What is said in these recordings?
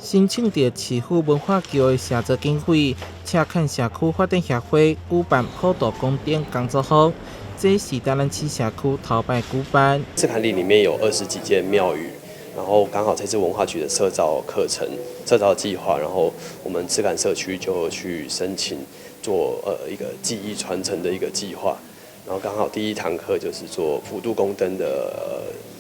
申請著市府文化局的社造經費，赤崁社區發展協會舉辦普渡宮燈工作坊，這是台南市社區頭擺舉辦。赤崁里裡面有20幾間廟宇，然後剛好這次文化局的社造課程、社造計劃，然後我們赤崁社區就去申請做一個技藝傳承的一個計劃，然後剛好第一堂課就是做普渡宮燈的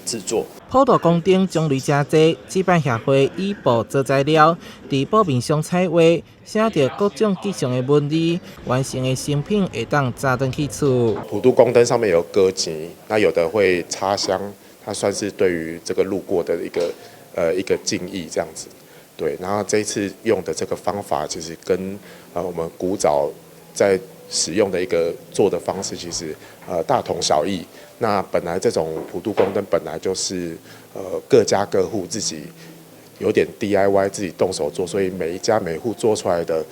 製作。普渡宮燈種類誠濟，這擺協會以布做材料，佇布面上彩畫，寫著各種吉祥的文字，完成的成品會當紮轉去厝。普渡宮燈上面有歌錢，那有的會插香，它算是對於這個路過的一個敬意這樣子。對，然後這一次用的這個方法，其實跟我們古早在使用的一個做的方式，其實大同小異。那本來這種普渡宮燈本來就是各家各戶自己有點 DIY 自己動手做，所以每一家每戶做出來的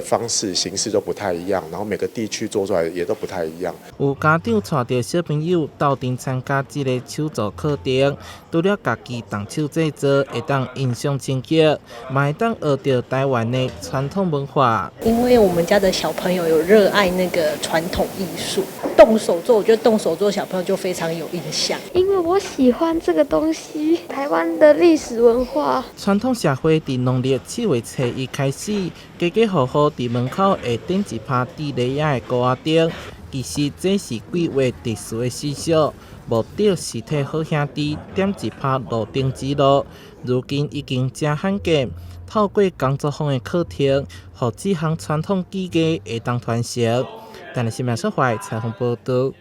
方式形式都不太一樣，然後每個地區做出來也都不太一樣。有家長帶著小朋友鬥陣參加這个手作課程，除了家己動手製作，會當印象深刻，嘛會當學著台灣的傳統文化。因為我們家的小朋友有熱愛那個傳統藝術，動手做，我覺得動手做小朋友就非常有印象。因為我喜歡這個東西，台灣的歷史文化。傳統社會佇農曆7月初一開始，家家戶戶佇門口會點一趴豬螺仔的糊仔燈。其實這是幾月特殊的習俗，目的是替好兄弟點一趴路燈指路。如今已經誠罕見，透過工作坊的課程，予這項傳統技藝會當傳承。台南新聞小懷採訪報導。